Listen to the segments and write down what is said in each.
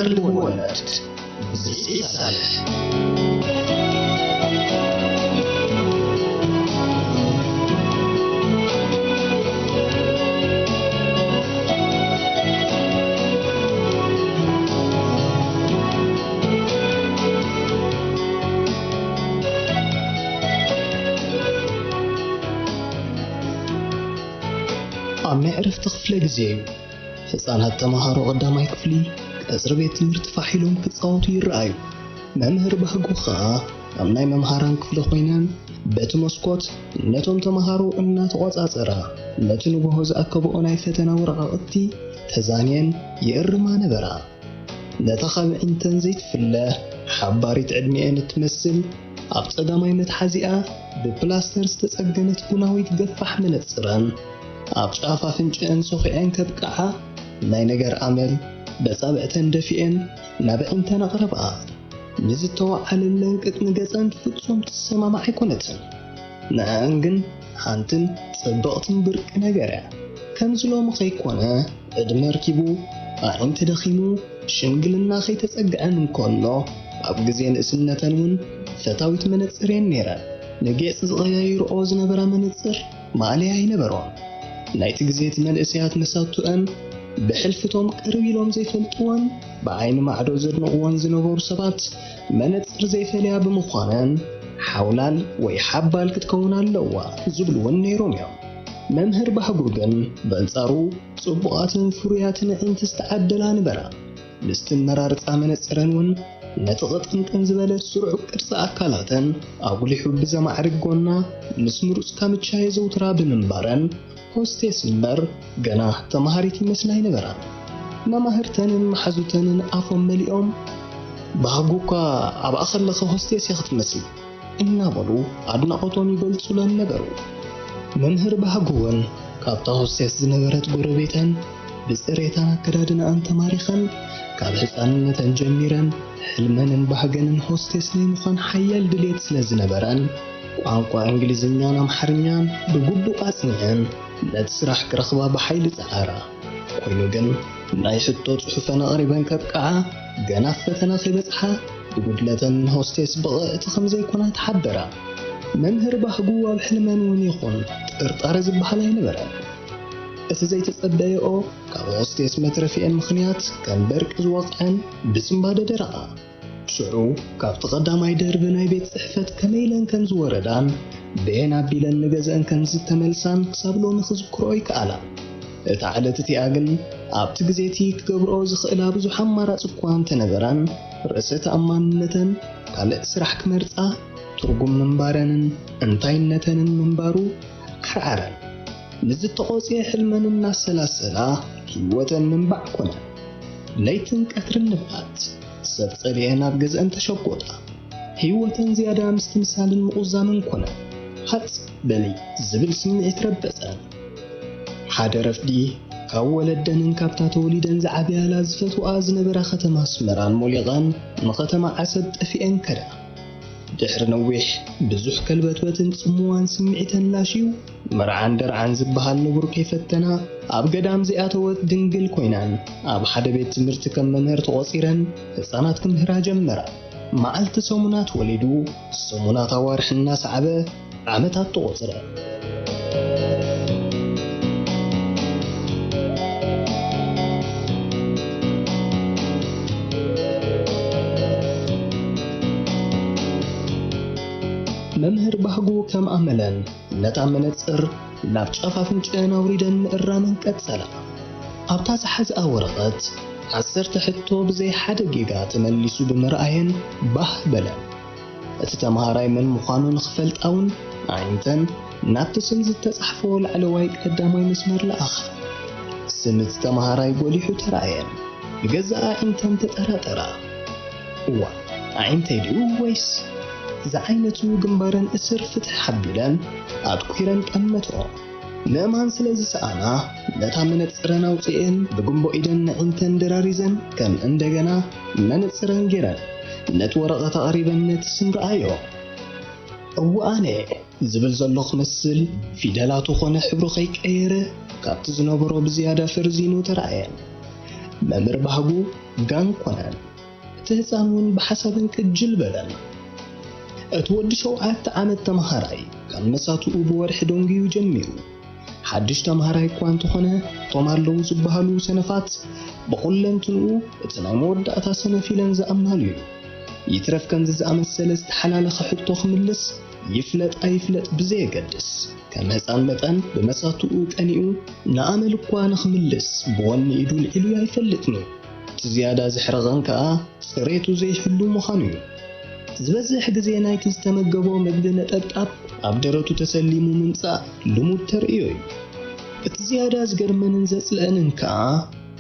ልብወለድ ብዝሒ ሳልሕ። ኣብ ናይ ዕረፍቲ ክፍለ ግዜ እዩ። ህጻናት ተመሃሮ ቀዳማይ ክፍሊ ቀጽሪ ቤት ትምህርቲ ፋሕ ኢሎም ክጻወቱ ይረኣዩ። መምህር ባህጉ ኸኣ ኣብ ናይ መምሃራን ክፍሊ ኮይነን በቲ መስኮት ነቶም ተመሃሮ እናተቖጻጸራ ነቲ ንግሆ ዝኣከብኦ ናይ ፈተና ወረቓቕቲ ተዛንየን ይእርማ ነበራ። ነታ ካብ ኣዒንተን ዘይትፍለ ሓባሪት ዕድሚኤን እትመስል ኣብ ጸጋማይ መትሓዚኣ ብፕላስተር ዝተጸገነት ቡናዊት ገፋሕ መነጽረን ኣብ ጫፍ ኣፍንጭአን ሰኺዐን ከብቅዓ ናይ ነገር ኣመል በጻብዕተን ደፊኤን ናብ ኣዒንተን ኣቕረብኣ። ንዝተወዓለለን ቅጥኒ ገጸን ፍጹም ትሰማማዕ ኣይኮነትን። ንዕኣን ግን ሓንትን ጽብቕትን ብርቂ ነገር እያ። ከምዚ ሎሚ ከይኮነ ዕድመ ኣርኪቡ ኣዒንቲ ደኺሙ ሽምግልና ከይተጸግዐን እንከሎ ኣብ ግዜ ንእስነተን እውን ፈታዊት መነጽር እየን ነይረን። ንጌጽ ዝቐያይርኦ ዝነበራ መነጽር ማእለያ ኣይነበሮን። ናይቲ ግዜ እቲ መንእሰያት መሳቱአን ብሕልፊቶም ቅርብ ኢሎም ዘይፈልጥወን ብዓይኒ ማዕዶ ዘድንቕወን ዝነበሩ ሰባት መነጽር ዘይፈልያ ብምዃነን ሓውላል ወይ ሓባል ክትከውን ኣለዋ ዝብሉ እውን ነይሮም እዮም። መምህር ባህጉ ግን በንጻሩ ጽቡቓትን ፍሩያትን ኣዒንቲ ዝተዓደላ ነበራ። ምስቲ መራርጻ መነጽረን እውን ነቲ ቅጥንጥን ዝበለ ስሩዕ ቅርጺ ኣካላተን ኣጉሊሑ ብዘማዕርግ ጎና ምስ ምሩጽ ካምቻ የዘውትራ ብምንባረን ሆስቴስ እምበር ገና ተማሃሪት ይመስላ ኣይነበራን። መማህርተንን መሓዙተንን ኣፎም መሊኦም፣ "ባህጉ እኳ ኣብኣ ከለኺ ሆስቴስ ኢኺ ትመስሊ" እናበሉ ኣድናቖቶም ይገልጹለን ነበሩ። መምህር ባህጉ እውን ካብታ ሆስቴስ ዝነበረት ጎረቤተን ብጽሬታን ኣከዳድናኣን ተማሪኸን ካብ ህጻንነተን ጀሚረን ሕልመንን ባህገንን ሆስቴስ ናይ ምዃን ሓያል ድልየት ስለ ዝነበረን ቋንቋ እንግሊዝኛን ኣምሓርኛን ብግቡእ ኣጽኒዐን ነቲ ስራሕ ክረኽባ ብሓይሊ ጸዓራ። ኮይኑ ግን ናይ ሕቶ ጽሑፈን ኣቕሪበን ከብቅዓ ገና ኣብ ፈተና ከይበጽሓ ብጉድለተን ሆስቴስ ብቕዕቲ ከም ዘይኮና ተሓበራ። መምህር ባህጉ ኣብ ሕልመን እውን ይኹን ጥርጣረ ዝበሃል ኣይነበረን። እቲ ዘይተጸበየኦ ካብ ሆስቴስ መትረፊኤን ምኽንያት ከም በርቂ ዝወቕዐን ብስንባደ ደረቓ። ሽዑ ካብቲ ቀዳማይ ደርቢ ናይ ቤት ጽሕፈት ከመይ ኢለን ከም ዝወረዳን በየን ኣቢለን ንገዝአን ከም ዝተመልሳን ክሳብ ሎሚ ክዝክርኦ ይከኣላ። እታ ዕለት እቲኣ ግን ኣብቲ ግዜ እቲ ክገብርኦ ዝኽእላ ብዙሕ ኣማራጺ እኳ እንተነበራን፣ ርእሰ ተኣማንነተን ካልእ ስራሕ ክመርጻ ትርጉም ምንባረንን እንታይነተንን ምንባሩ ኣርዓረን። ንዝተቖጽየ ሕልመን እናሰላሰላ ህይወተን ምንባዕ ኮነ። ለይትን ቀትርን ንብዓት ሰብ ጸሊኤን ኣብ ገዝአን ተሸጎጣ። ህይወተን ዝያዳ ምስትምሳልን ምቑዛምን ኮነ። ሃጽ በሊ ዝብል ስምዒት ረበጸን። ሓደ ረፍዲ ካብ ወለደንን ካብታ ተወሊደን ዝዓበያላ ዝፈትውኣ ዝነበራ ከተማ ኣስመራን ሞሊቐን ንከተማ ዓሰብ ጠፊኤን ከዳ። ድሕሪ ነዊሕ ብዙሕ ከልበትበትን ጽምዋን ስምዒተን ላሽዩ፣ መርዓን ደርዓን ዝበሃል ንቡር ከይፈተና ኣብ ገዳም ዘይኣተወት ድንግል ኮይናን ኣብ ሓደ ቤት ትምህርቲ ከም መምህር ተቖጺረን ህጻናት ክምህራ ጀመራ። መዓልቲ ሰሙናት ወሊዱ፣ ሰሙናት ኣዋርሕ እናሰዓበ ዓመታት ተቖጽረ። መምህር ባህጉ ከም ኣመለን ነታ መነጽር ናብ ጫፍ ኣፍንጭአን ኣውሪደን ምእራመን ቀጸላ። ኣብታ ዝሓዝኣ ወረቐት ዓሰርተ ሕቶ ብዘይ ሓደ ጌጋ ተመሊሱ ብምርኣየን ባህ በለን። እቲ ተመሃራይ መን ምዃኑ ንኽፈልጣ እውን ኣዒንተን ናብቲ ስም ዝተጻሕፎ ላዕለዋይ ቀዳማይ መስመር ለኣኻ። ስም እቲ ተመሃራይ ጎሊሑ ተራእየን። ብገዛእ ኣዒንተን ተጠራጠራ። እዋ፣ ኣዒንተይ ድዩ ወይስ ዝዓይነቱ ግንባረን እስር ፍትሕ ሓቢለን ኣትኲረን ጠመትኦ። ምእማን ስለ ዝሰኣና፣ ነታ መነጽረን ኣውጺኤን ብግንቦ ኢደን ነዒንተን ደራሪዘን ከም እንደገና መነጽረን ጌረን ነቲ ወረቐት ኣቕሪበን ነቲ ስም ረኣዮ። እወ ኣነ ዝብል ዘሎ ክመስል ፊደላቱ ኾነ ሕብሩ ከይቀየረ ካብቲ ዝነበሮ ብዝያዳ ፈርዚኑ ተራእየን። መምህር ባህጉ ጋን ኮነን። እቲ ህፃን እውን ብሓሳብን ቅጅል በለን። እቲ ወዲ ሸውዓተ ዓመት ተምሃራይ ካብ መሳትኡ ብወርሒ ደንጉዩ ጀሚሩ። ሓድሽ ተምሃራይ እኳ እንተኾነ፣ እቶም ኣለዉ ዝበሃሉ ሰነፋት ብኹለንትንኡ እቲ ናይ መወዳእታ ሰነፍ ኢለን ዝኣምናሉ እዩ። ይትረፍ ከምዚ ዝኣመሰለ ዝተሓላለኸ ሕቶ ክምልስ ይፍለጥ ኣይፍለጥ ብዘየገድስ፣ ከም ህፃን መጠን ብመሳትኡ ቀኒኡ ንኣመል እኳ ንኽምልስ ብወኒ ኢዱ ልዒሉ ኣይፈልጥን እዩ። እቲ ዝያዳ ዘሕረቐን ከኣ ጽሬቱ ዘይሕሉ ምዃኑ እዩ። ዝበዝሕ ግዜ ናይቲ ዝተመገቦ መግቢ ነጠብጣብ ኣብ ደረቱ ተሰሊሙ ምምጻእ ልሙድ ተርእዮ እዩ። እቲ ዝያዳ ዝገርመንን ዘጽልአንን ከኣ፣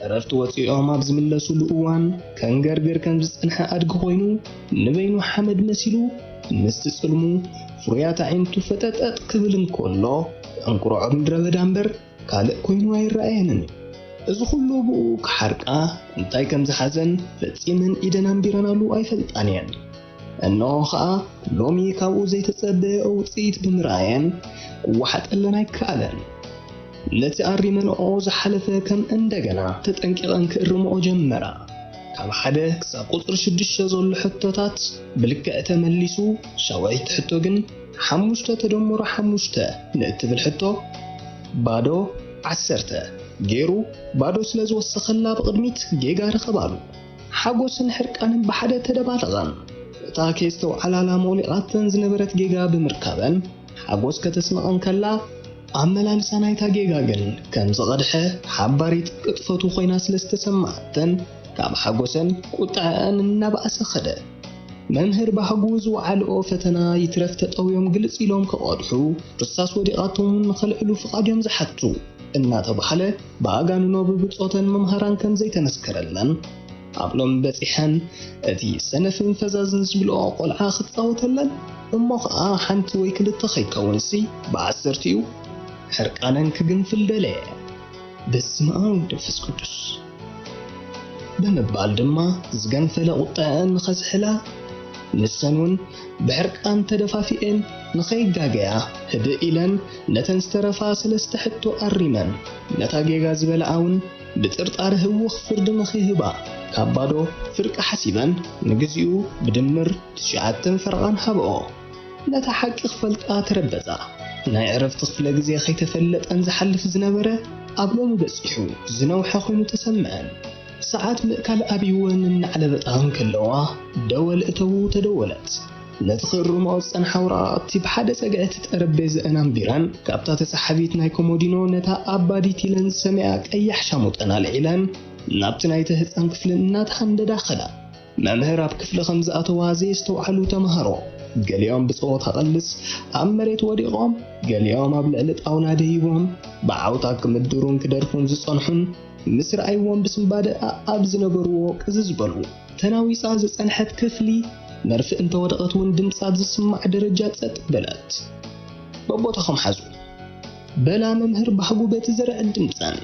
ዕረፍቲ ወጺኦም ኣብ ዝምለሱሉ እዋን ከንገርግር ከም ዝጸንሐ ኣድጊ ኮይኑ፣ ንበይኑ ሓመድ መሲሉ ምስቲ ጽልሙ ፍሩያት ኣዒንቱ ፈጠጠጥ ክብል እንከሎ፣ እንቁርዖ ምድረ በዳ እምበር ካልእ ኮይኑ ኣይረኣየንን እዩ። እዚ ኩሉ ብኡ ክሓርቃ እንታይ ከም ዝሓዘን ፈጺመን ኢደን ኣንቢረናሉ ኣይፈልጣን እየን። እነሆ ኸኣ ሎሚ ካብኡ ዘይተጸበየኦ ውጽኢት ብምርኣየን ክወሓጠለን ኣይከኣለን። ነቲ ኣሪመንኦ ዝሓለፈ ከም እንደገና ተጠንቂቐን ክእርምኦ ጀመራ። ካብ ሓደ ክሳብ ቁጽሪ ሽዱሽተ ዘሎ ሕቶታት ብልክዕ ተመሊሱ፣ ሻውዐይቲ ሕቶ ግን ሓሙሽተ ተደምሮ ሓሙሽተ ንእትብል ሕቶ ባዶ ዓሰርተ ገይሩ ባዶ ስለ ዝወሰኸላ ብቕድሚት ጌጋ ረኸባሉ። ሓጎስን ሕርቃንን ብሓደ ተደባለቐን። እታ ከየስተውዓላላ ሞሊቓተን ዝነበረት ጌጋ ብምርካበን ሓጎስ ከተስንቐን ከላ፣ ኣመላልሳ ናይታ ጌጋ ግን ከም ዝቐድሐ ሓባሪት ቅጥፈቱ ኮይና ስለ ዝተሰማዓተን፣ ካብ ሓጎሰን ቁጥዐአን እናበኣሰ ኸደ። መምህር ባህጉ ዝወዓልኦ ፈተና ይትረፍ ተጠውዮም ግልጽ ኢሎም ክቐድሑ፣ ርሳስ ወዲቓቶም እውን ንኸልዕሉ ፍቓድ እዮም ዝሓቱ እናተባህለ ብኣጋንኖ ብብጾተን መምሃራን ከም ዘይተመስከረለን፣ ኣብ ሎሚ በጺሐን እቲ ሰነፍን ፈዛዝን ዝብልኦ ቆልዓ ክጻወተለን እሞ ኸኣ ሓንቲ ወይ ክልተ ከይከውንሲ ብዓሰርቲኡ ሕርቃነን ክግንፍል ደለየ። በስመ ኣብ ወወልድ ወመንፈስ ቅዱስ ብምባል ድማ ዝገንፈለ ቁጠዐን ንኸዝሕላ፣ ንሰን እውን ብሕርቃን ተደፋፊኤን ንኸይጋገያ ህድእ ኢለን ነተን ዝተረፋ ሰለስተ ሕቶ ኣሪመን፣ ነታ ጌጋ ዝበልዓ እውን ብጥርጣረ ህውኽ ፍርዲ ንኸይህባ ካብ ባዶ ፍርቂ ሓሲበን ንግዚኡ ብድምር ትሽዓተን ፈረቓን ሃብኦ። ነታ ሓቂ ክፈልጣ ተረበጻ። ናይ ዕረፍቲ ክፍለ ግዜ ከይተፈለጠን ዝሓልፍ ዝነበረ ኣብ ሎሚ በጺሑ ዝነውሐ ኮይኑ ተሰምዐን። ሰዓት ምእካል ኣብይወን እናዕለበጣ እንከለዋ ደወል እተዉ ተደወለት። ነቲ ክእርምኦ ዝጸንሓ ወረቓቕቲ ብሓደ ጸግዒ እቲ ጠረጴዛኣን ኣንቢረን፣ ካብታ ተሰሓቢት ናይ ኮሞዲኖ ነታ ኣባዲት ኢለን ዝሰምያ ቀያሕ ሻሙጠን ኣልዒለን ናብቲ ናይቲ ህጻን ክፍሊ እናተሃንደዳ ኸዳ። መምህር ኣብ ክፍሊ ከም ዝኣተዋ ዘየስተውዓሉ ተምሃሮ፣ ገሊኦም ብጸወታ ቅልስ ኣብ መሬት ወዲቖም፣ ገሊኦም ኣብ ልዕሊ ጣውላ ደይቦም፣ ብዓውታ ክምድሩን ክደርፉን ዝጸንሑን ምስ ረኣይዎም ብስንባደ ኣኣብ ዝነበርዎ ቅዝዝ በሉ። ተናዊጻ ዝጸንሐት ክፍሊ መርፍእ እንተወደቐት እውን ድምጻ ኣብ ዝስማዕ ደረጃ ጸጥ በለት። በቦታኹም ሓዙ። በላ መምህር ባህጉ በቲ ዘርዕድ ድምጸን።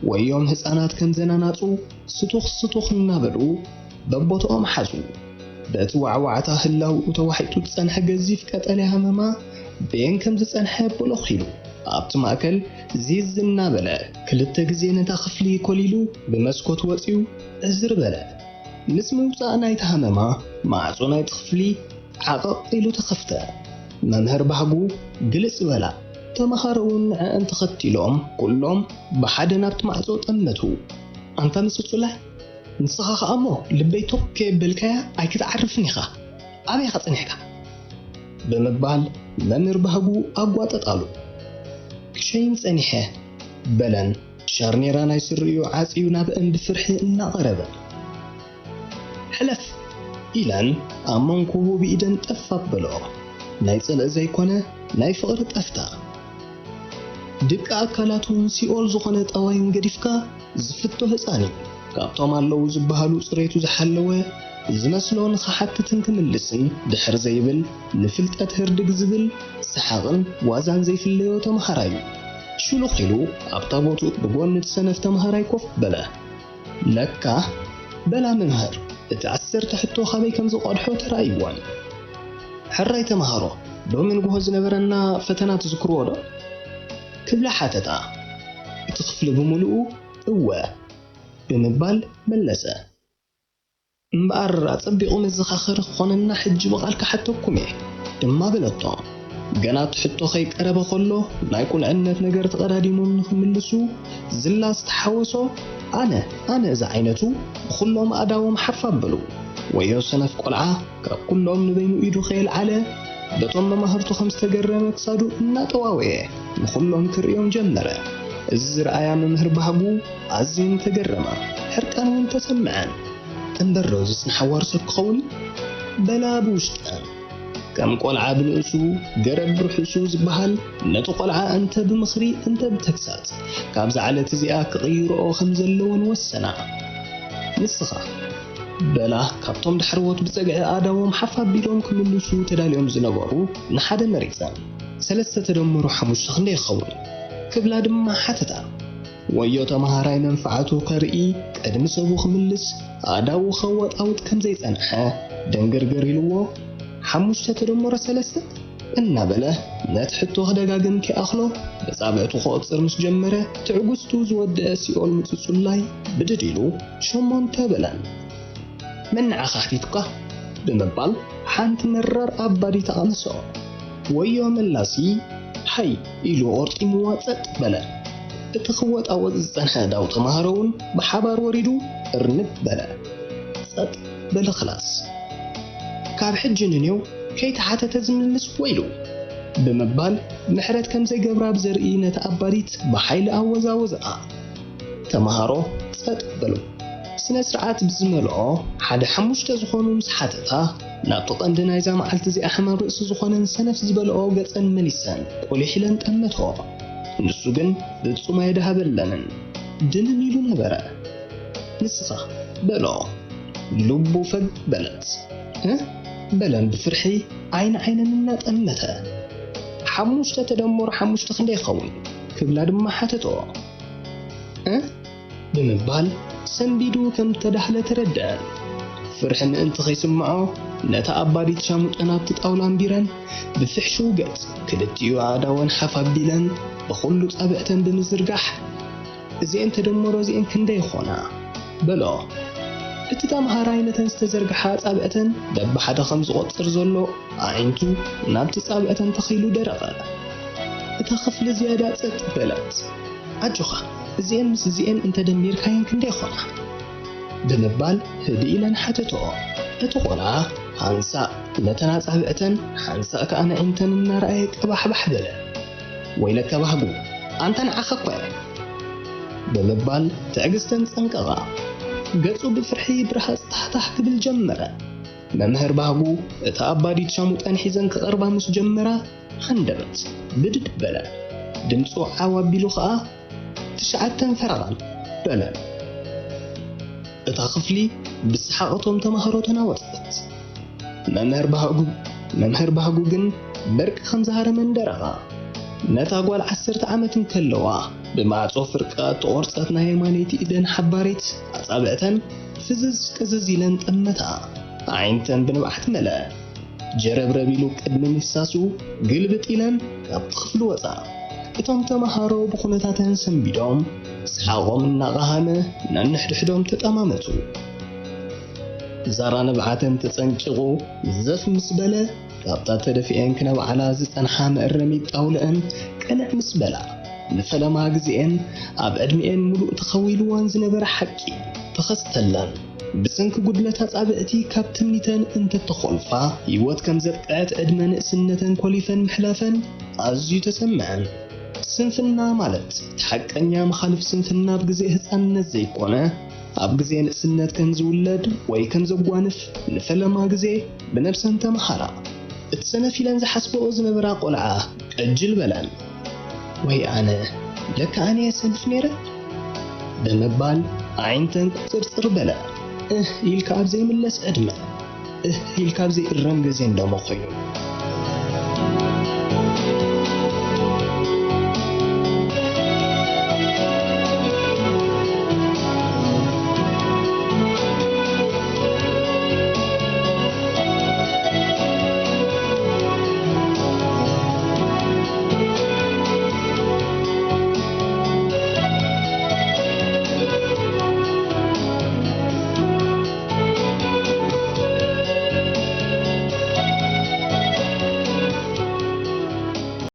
ወዮም ህጻናት ከም ዘናናጹ ስቱኽ ስቱኽ እናበሉ በቦታኦም ሓዙ። በቲ ዋዕዋዕታ ህላውኡ ተዋሒጡ ዝጸንሐ ገዚፍ ቀጠልያ ሃመማ በየን ከም ዝጸንሐ ቦሎኽ ኢሉ። ኣብቲ ማእከል ዚዝ እናበለ ክልተ ግዜ ነታ ክፍሊ ኮሊሉ ብመስኮት ወጺኡ ዕዝር በለ። ምስ ምውጻእ ናይቲ ሃመማ ማዕጾ ናይቲ ክፍሊ ዓቐቕ ኢሉ ተኸፍተ። መምህር ባህጉ ግልጽ በላ። ተመሃሮ እውን ንዕአን ተኸቲሎም ኩሎም ብሓደ ናብቲ ማዕጾ ጠመቱ። ኣንታ ምጽጹላይ፣ ንስኻ ኸኣ እሞ ልበይ ቶክ ከየበልካያ ኣይክትዓርፍን ኢኻ። ኣበይ ኢኻ ጸኒሕካ? ብምባል መምህር ባህጉ ኣጓጠጣሉ። ክሸይን ጸኒሐ በለን። ሻርኔራ ናይ ስሪኡ ዓጽዩ ናብአን ብፍርሒ እናቐረበ። ሕለፍ! ኢለን ኣብ መንኩቡ ብኢደን ጠፍ ኣበሎ። ናይ ጽልኢ ዘይኮነ ናይ ፍቕሪ ጠፍታ። ድቂ ኣካላቱ ሲኦል ዝኾነ ጠባዩን ገዲፍካ ዝፍቶ ህጻን እዩ። ካብቶም ኣለዉ ዝበሃሉ ጽሬቱ ዝሓለወ ዝመስሎ ንኽሓትትን ክምልስን ድሕር ዘይብል ንፍልጠት ህርድግ ዝብል ሰሓቕን ዋዛን ዘይፍለዮ ተምሃራይ እዩ። ሽሉኽ ኢሉ ኣብታ ቦትኡ ብጎኒ እቲ ሰነፍ ተምሃራይ ኮፍ በለ። ለካ በላ መምህር እቲ ዓሰርተ ሕቶ ካበይ ከም ዝቐድሖ ተራእይዎን። ሕራይ ተምሃሮ ሎሚ ንግሆ ዝነበረና ፈተና ትዝክርዎ ዶ? ክብላ ሓተታ። እቲ ክፍሊ ብምሉኡ እወ። ብምባል መለሰ። እምበኣር ኣጸቢቑ መዘኻኸሪ ክኾነና ሕጂ ብቓል ክሓተኩም እየ ድማ በለቶ። ገና እቲ ሕቶ ከይቀረበ ከሎ ናይ ቁልዕነት ነገር ተቐዳዲሞም ንኽምልሱ ዝላ ዝተሓወሶ ኣነ ኣነ ዝዓይነቱ ብኹሎም ኣእዳዎም ሓፍ ኣበሉ። ወዮ ሰነፍ ቆልዓ ካብ ኩሎም ንበይኑ ኢዱ ከየልዓለ በቶም መማህርቱ ከም ዝተገረመ ክሳዱ እናጠዋወየ ንኹሎም ክርእዮም ጀመረ። እዚ ዝረኣያ መምህር ባህጉ ኣዝየን ተገረማ። ሕርቃን እውን ተሰምዐን። እምበር ሮዝስ ንሓዋርሰ ክኸውን በላ ብውሽጠን። ከም ቆልዓ ብንእሱ ገረብ ብርሑሱ ዝበሃል ነቲ ቆልዓ እንተ ብምኽሪ እንተ ብተግሳጽ ካብዛ ዓለት እዚኣ ክቕይርኦ ከም ዘለወን ወሰና። ንስኻ በላ ካብቶም ዳሕረዎት ብጸግዒ ኣእዳዎም ሓፍ ኣቢሎም ክምልሱ ተዳልዮም ዝነበሩ ንሓደ መሪጸን። ሰለስተ ተደምሩ ሓሙሽተ ክንደይ ይኸውን? ክብላ ድማ ሓተታ። ወዮ ተመሃራይ መንፍዓቱ ከርኢ ቅድሚ ሰቡ ክምልስ ኣእዳዉ ከወጣውጥ ከም ዘይጸንሐ ደንገርገር ኢልዎ፣ ሓሙሽተ ተደምሮ ሰለስተ እናበለ ነቲ ሕቶ ክደጋግም ከይኣኽሎ፣ መጻብዕቱ ክቖጽር ምስ ጀመረ፣ ትዕግስቱ ዝወደአ ሲኦል ምጽጹላይ ብድድ ኢሉ ሸሞንተ በለን። መን ንዓኻ ኣሕቲቱካ? ብምባል ሓንቲ መራር ኣባዲት ኣቕመሶ። ወዮ መላሲ ሃይ ኢሉ ቖርጢምዋ ጸጥ በለ። እቲ ክወጣወጥ ዝጸንሐ ኣእዳው ተመሃሮ እውን ብሓባር ወሪዱ እርንብ በለ። ጸጥ በለ ክላስ። ካብ ሕጂ ንኔው ከይተሓተተ ዝምልስ ወይሉ ብምባል ምሕረት ከም ዘይገብራ ብዘርኢ ነታ ኣባዲት ብሓይሊ ኣወዛወዝኣ። ተመሃሮ ጸጥ በሉ። ስነ ስርዓት ብዝመልኦ ሓደ ሓሙሽተ ዝኾኑ ምስ ሓተታ ናብቲ ቀንዲ ናይዛ መዓልቲ እዚኣ ሕማም ርእሲ ዝኾነን ሰነፍ ዝበልኦ ገጸን መሊሰን ቁሊሕ ኢለን ጠመትኦ። ንሱ ግን ፍጹም ኣየድሃበለንን። ድንን ኢሉ ነበረ። ንስኻ በሎ። ልቡ ፈግ በለት። እ? በለን ብፍርሒ ዓይኒ ዓይነን እናጠመተ። ሓሙሽተ ተደምሮ ሓሙሽተ ክንደይ ይኸውን? ክብላ ድማ ሓተቶ። እ? ብምባል ሰንቢዱ ከም ተዳህለ ተረድአ። ፍርሒ ምእንቲ ከይስምዖ ነታ ኣባዲት ሻሙጠን ኣብቲ ጣውላ ኣንቢረን ብፍሕሽው ገጽ ክልቲኡ ኣእዳወን ሓፍ ኣቢለን ብኹሉ ጻብዕተን ብምዝርጋሕ እዚኤን ተደምሮ እዚኤን ክንደይ ይኾና? በሎ። እቲ ተምሃራይ ነተን ዝተዘርግሓ ኣጻብዕተን በብሓደ ከም ዝቖጽር ዘሎ ኣዒንቱ ናብቲ ጻብዕተን ተኺሉ ደረቐ። እታ ክፍሊ ዝያዳ ጸጥ በለት። ኣጆኻ፣ እዚኤን ምስ እዚኤን እንተ ደሚርካየን ክንደይ ይኾና? ብምባል ህድእ ኢለን ሓተትኦ። እቲ ቆልዓ ሓንሳእ ነተን ኣጻብዕተን ሓንሳእ ከኣ ነዒንተን እናረኣየ ቀባሕባሕ በለ። ወይለከ ባህጉ፣ ኣንታ ንዓኻ እኮ እየ። ብምባል ትዕግስተን ጸንቀቓ። ገጹ ብፍርሒ ብርሃጽ ታህታህ ክብል ጀመረ። መምህር ባህጉ እታ ኣባዲት ሻሙጠን ሒዘን ክቐርባ ምስ ጀመራ፣ ሃንደበት ብድድ በለ። ድምጹ ዓው ኣቢሉ ኸኣ፣ ትሽዓተን ፈረቓን በለ። እታ ክፍሊ ብሰሓቕ እቶም ተማሃሮ ተናወጸት። መምህር ባህጉ፣ መምህር ባህጉ ግን በርቂ ከም ዝሃረመን ደረቓ። ነታ ጓል ዓሰርተ ዓመት እንከለዋ ብማዕጾ ፍርቂ እተቖርጸት ናይ የማነይቲ ኢደን ሓባሪት ኣጻብዕተን ፍዝዝ ቅዝዝ ኢለን ጠመታ። ኣዒንተን ብንብዓት መለኣ። ጀረብረብ ኢሉ ቅድሚ ምፍሳሱ ግልብጥ ኢለን ካብቲ ክፍሊ ወጻ። እቶም ተማሃሮ ብኹነታተን ሰንቢዶም፣ ሰሓቖም እናቐሃመ ነንሕድሕዶም ተጠማመቱ። ዛራ ንብዓተን ተጸንቂቑ ዘፍ ምስ በለ፣ ካብታ ተደፊኤን ክነብዓላ ዝጸንሓ መእረሚት ጣውለአን ቅንዕ ምስ በላ፣ ንፈለማ ግዜኤን ኣብ ዕድሜኤን ምሉእ ተኸዊልወን ዝነበረ ሓቂ ተኸስተለን። ብሰንኪ ጉድለት ኣጻብዕቲ ካብ ትምኒተን እንተተኾልፋ፣ ህይወት ከም ዘብቅዐት ዕድመ ንእስነተን ኮሊፈን ምሕላፈን ኣዝዩ ተሰምዐን። ስንፍና ማለት እቲ ሓቀኛ መኻልፍ ስንፍና ኣብ ግዜ ህጻንነት ዘይኮነ፣ ኣብ ግዜ ንእስነት ከም ዝውለድ ወይ ከም ዘጓንፍ ንፈለማ ግዜ ብነብሰን ተመሃራ። እቲ ሰነፍ ኢለን ዝሓስበኦ ዝነበራ ቆልዓ ቀጅል በለን። ወይ ኣነ፣ ለካ ኣነ እየ ሰነፍ ነይረ? ብምባል ኣዒንተን ቁጽርጽር በለ። እህ ኢልካ ኣብ ዘይምለስ ዕድመ፣ እህ ኢልካ ኣብ ዘይእረም ግዜ እንደሞ ኮይኑ።